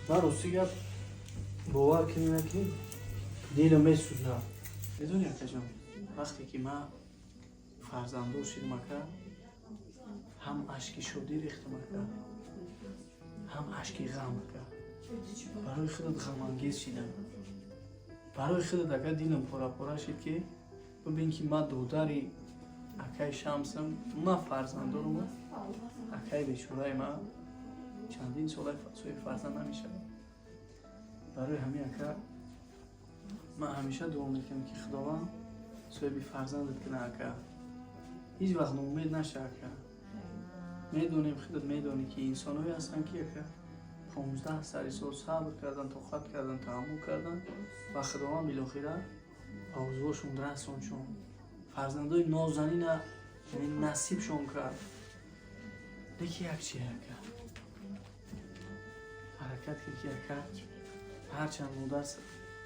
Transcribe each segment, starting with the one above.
Ман, рости гап, бовар кунӣ накунӣ, дилам месӯзад. Медонӣ, акаҷон, вақте ки ман фарзанддор шидам, ака, ҳам ашки шодӣ рехтам, ака, ҳам ашки ғам. Ака, барои худат ғамангез шидам, барои худат, ака, дилам пора-пора шид, ки бибин, ки ман додари акаи Шамсам, ман фарзанддорам, акаи бечораи ман чандин сола соҳиби фарзанд намешавад. Барои ҳамин, ака, ман ҳамеша дуо мекунам, ки Худованд соҳиби фарзандат кунад. Ака, ҳеҷ вақт ноумед наша. Ака, медонем, худат медонӣ, ки инсонҳое ҳастанд, ки, ака, 15 сари сол сабр кардан, тоқат кардан, таҳаммул кардан ва Худованд билохира ба орзуҳошон расоншон, фарзандои нозанина, яъне, насибшон кард. Лекин як чи, ака, ҳаракат кар, ки, ака, ҳарчанд модар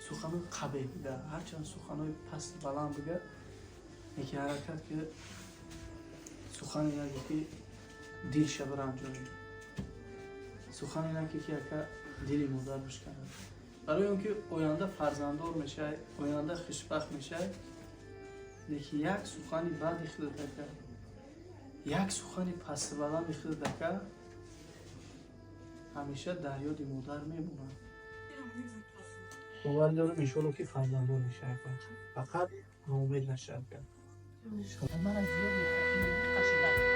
суханои қабеҳ бига, ҳарчанд суханои паст баланд бига, лекин ҳаракат ки сухане наги, ки дилша биранҷонӣ, сухане наки, ки, ака, дили модар бишканад. Барои он ки оянда фарзанддор мешавӣ, оянда хушбахт мешавӣ, лекин як сухани бади худат, ака, як сухани пастбаланди худат, ака, ҳамеша дар ёди модар мемонад. Бовар дорам, иншоалло, ки фарзанддор мешавӣ, фақат ноумед нашавӣ, ака. Мара зиёд мекашидам.